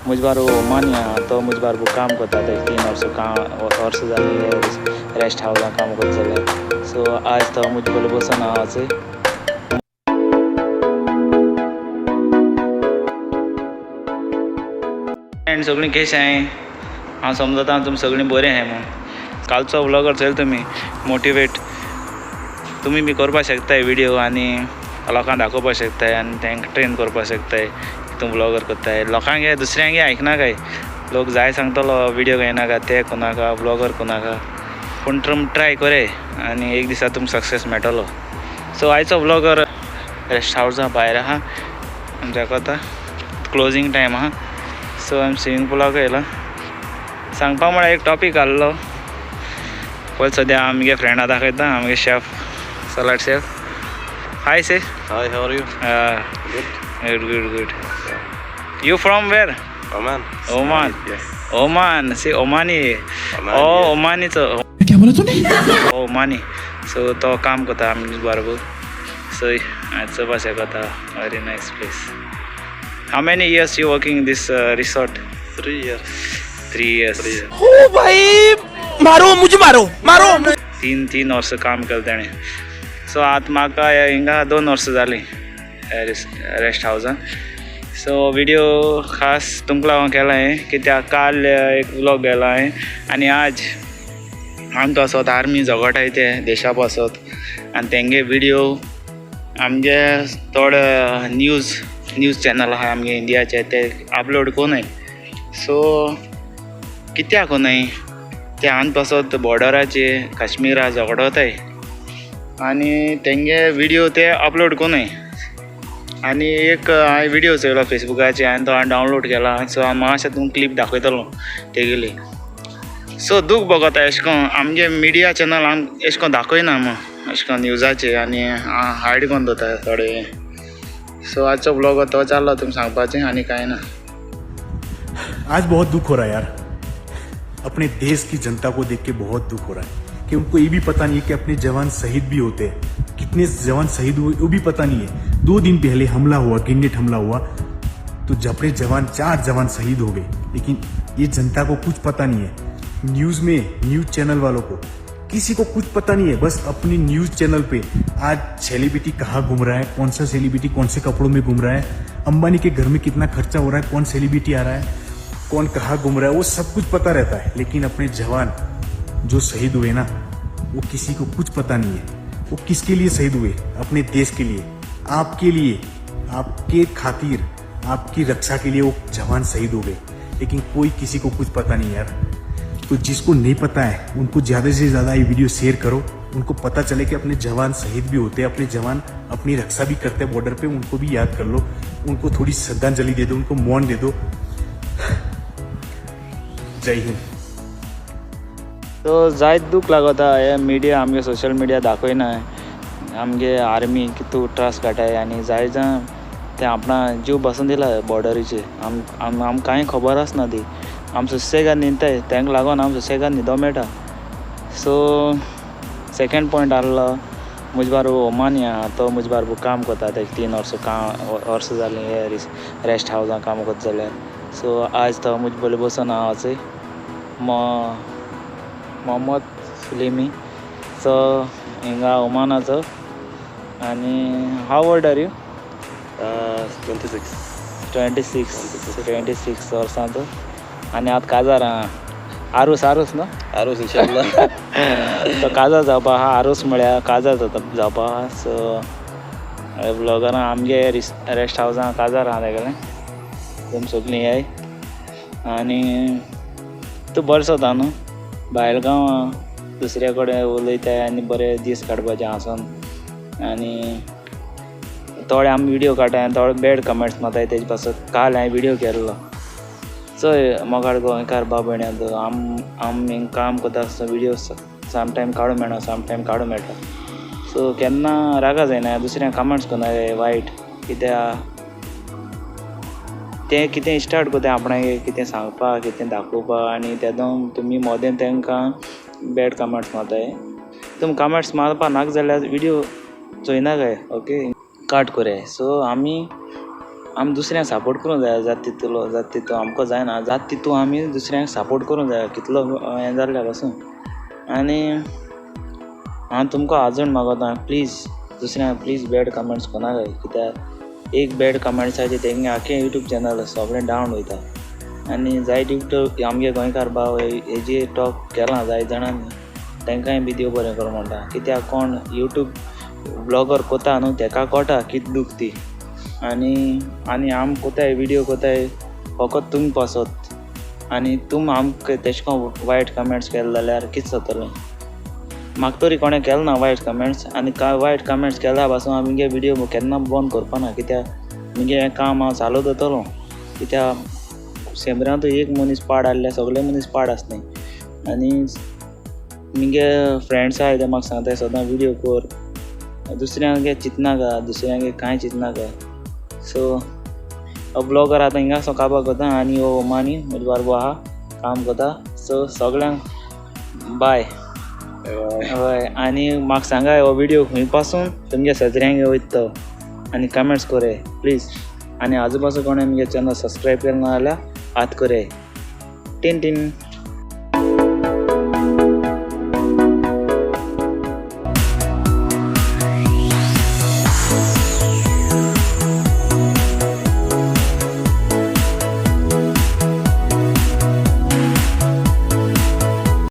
मुज बारबो ओमानी आहा, तो मुज बारबो काम करता. ते 3 वर्सां काम वर्सां जालीं रेस्ट हावजान काम करता जाल्यार. सो आज तो मुज बरोबर बसून आहा. फ्रेंड सगळीं कशें आहाय? हांव समजता तुमी सगळीं बरीं आहाय म्हूण. कालचो व्लॉगर चोयल तुमी, मोटिवेट तुमी बी करपाक शकताय व्हिडियो आनी लोकांक दाखोवपाक शकताय आनी तांकां ट्रेन करपाक शकताय. तूं व्लॉगर करताय, लोकांक दुसऱ्यांक आयकनाकाय. लोक जाय सांगतलो व्हिडियो घेयनाका, ते करनाका, व्लॉगर करनाका, पूण तुमी ट्राय करे आनी एक दिसा तुमकां सक्सेस मेळटलो. सो आयचो व्लॉगर रेस्ट हावजा भायर आहा आमच्या कोता क्लोजींग टायम आहा. सो आमी स्विमींग पुलाक येयला. सांगपा म्हळ्यार एक टॉपीक आहलो. पयलीं सद्या आमगे फ्रेंडा दाखयता, आमगे chef, salad chef. Hi say. Hi, how are you? Good. Good, good, good. You from where? Oman. Oman. Yes. Oman, see, Omani. Oman, oh yes. ओमानीचो. क्या बोला तूने? ओमानी. सो तो काम करता आमचे बरोबर. सो आज चोवपा शकता, very nice place. How many years you working this resort? 3 years. 3 years. 3 years. ओ भाई, मारो मुझे, मारो मारो. 3 वर्सां काम केलें तेणें. सो आतां म्हाका हिंगा 2 वर्सां जालीं रेस्ट हावजान. सो व्हिडियो खास तुमकां लागून केला हांवें, कित्याक काल एक व्लॉग गेला हांवें आनी आज आमकां पासत आर्मी झगडटाय ते देशा पासत आनी तेंगे व्हिडियो आमगे थोडे न्यूज चॅनल आहा आमगे इंडियाचे, ते अपलोड कोनय. सो कित्याक कोनय ते आम पासत बॉर्डराचे काश्मीरा झगडताय आनी तेंगे व्हिडियो ते अपलोड कोनय. आनी एक हांवें व्हिडियो चोयलो फेसबुकाचेर आनी तो हांवें डावनलोड केला. सो हांव मातशें तुमकां क्लिप दाखयतलो तेगेली. सो दूख भोगता एशें कोन्न आमगे मिडिया चॅनल आम एशें कोन्न दाखयना आम एशें कोन्न न्यूजाचेर आनी हायड कोन्न दवरता थोडे. सो आजचो व्लॉग तो चाललो तुमकां सांगपाचें आनी कांय ना. आज बहुत दुख हो रहा है यार, अपने देश की जनता को देख के बहुत दुख हो रहा है कि उनको ये भी पता नहीं है कि अपने जवान शहीद भी होते हैं. कितने जवान शहीद हुए वो भी पता नहीं है. 2 दिन पहले हमला हुआ, ग्रेनेड हमला हुआ, तो अपने जवान 4 जवान शहीद हो गए, लेकिन ये जनता को कुछ पता नहीं है. न्यूज़ में, न्यूज़ चैनल वालों को किसी को कुछ पता नहीं है. बस अपनी न्यूज़ चैनल पे आज सेलिब्रिटी कहाँ घूम रहा है, कौन सा सेलिब्रिटी कौन से कपड़ों में घूम रहा है, अंबानी के घर में कितना खर्चा हो रहा है, कौन सेलिब्रिटी आ रहा है, कौन कहाँ घूम रहा है, वो सब कुछ पता रहता है. लेकिन अपने जवान जो शहीद हुए ना, वो किसी को कुछ पता नहीं है. वो किसके लिए शहीद हुए? अपने देश के लिए, आपके लिए, आपके खातिर, आपकी रक्षा के लिए वो जवान शहीद हो गए, लेकिन कोई किसी को कुछ पता नहीं यार. तो जिसको नहीं पता है उनको ज़्यादा से ज़्यादा ये वीडियो शेयर करो, उनको पता चले कि अपने जवान शहीद भी होते हैं, अपने जवान अपनी रक्षा भी करते हैं बॉर्डर पे. उनको भी याद कर लो, उनको थोड़ी श्रद्धांजलि दे दो, उनको मौन दे दो. जय हिंद. सो जायत दूख लागता हे मिडिया आमगे सोशल मिडिया दाखयना आमगे आर्मी कितू त्रास काडटाय आनी जाय जाण ते आपणा जीव बसून दिला बॉर्डरीचेर. आम आम आमकां कांय खबर आसना ती. आम सुसेगाद न्हिदताय, तांकां लागून आम सुसेगाद न्हिदो मेळटा. सो सेकेंड पॉयंट आहलो, मुज बारबो ओमानी आहा, तो मुज बारबो काम करता. तेका 3 वर्सां काम वर्सां जालीं हे रेस्ट हावजान काम करता जाल्यार. सो आज तो मुज बरोबर बसून आहा चोय, मोहम्मद सुलेमी. सो हिंगा ओमानाचो. आनी how old are you? 26. 26. 26 वर्सांचो आनी आतां काजार आहा. आरूस, आरूस न्हू? आरूस इंशाल्लाह. तो काजार जावपा आहा. आरूस म्हळ्यार काजार जाता जावपा आहा. सो व्लॉगरान आमगे रेस्ट हावजान काजार आहा तेगेलें. तुमी सगळीं येय. आनी तूं बरें सोदता न्हू भायल गांवां दुसऱ्या कडेन उलयताय आनी बरे दीस काडपाचे हांसोन. आनी थोडे आमी व्हिडियो काडटाय आनी थोडे बॅड कमेंट्स मारताय तेजे पासत. काल हांवें व्हिडियो केल्लो. चोय मोगाळ गोंयकार भाव भयण्यां, आमी काम करता आसतना व्हिडियो समटायम काडूंक मेळना, समटायम काडूंक मेळटा. सो केन्ना रागा जायना, दुसऱ्यांक कमेंट्स करना वायट, कित्याक ते कितें स्टार्ट करता आपणागे कितें सांगपाक, कितें दाखोवपाक, आनी तेदोन तुमी मोदें तांकां बॅड कमेंट्स मारताय. तुमी कमेंट्स मारपा नाका जाल्यार व्हिडियो चोयनाकाय, ओके, काट कोरया. सो आमी आमी दुसऱ्यांक सपोर्ट करूंक जाय, जात तितलो जात तितू आमकां जायना, जात तितू आमी दुसऱ्यांक सपोर्ट करूंक जाय कितलो हें जाल्लें पासून. आनी हांव तुमकां आजून मागोता प्लीज दुसऱ्यांक प्लीज बॅड कमेंट्स कोणाक, कित्याक एक बॅड कमेंट्स आसा तेंगे आख्खें यूट्यूब चॅनल सगळें डावन वयता. आनी जायते युट्यूब आमगे गोंयकार भाव हेजे टॉक केलां जायते जाणांनी, तांकांय बी देव बरें करूं म्हणटा, कित्याक कोण यूट्यूब ब्लॉगर कोता न्हू तेका कोटा कित दूख ती. आनी आनी आम कोताय विडियो कोताय फकत तुम पासत आनी तुम आमकां तेशें कोन वायट कमेंट्स केले जाल्यार कितें जातलें. म्हाका तरी कोणें केलें ना वायट कमेंट्स, आनी कांय वायट कमेंट्स केल्या पासून हांव मुगे विडियो केन्ना बंद करपा ना, कित्याक मुगे हें काम हांव चालू दवरतलो. कित्याक शंबरांत एक मनीस पाड आहल्यार सगळे मनीस पाड आसनाय. आनी मुगे फ्रेंड्स आहाय ते म्हाका सांगताय सदां विडियो कर, दुसऱ्यांगे चिंतनाका, दुसऱ्यांगे कांय चिंतनाका. सो हो ब्लॉगर आतां हिंगा काबार करता आनी हो ओमानी म्हजे बारबो आहा काम करता. सो सगळ्यांक बाय. हय, आनी म्हाका सांगाय हो विडियो खंय पासून तुमगे सजऱ्यांगे वयता तो, आनी कमेंट्स कोराय प्लीज. आनी आजू पासून कोणें मुगे चॅनल सबस्क्रायब केलें ना जाल्यार हात कोराय. Tin tin.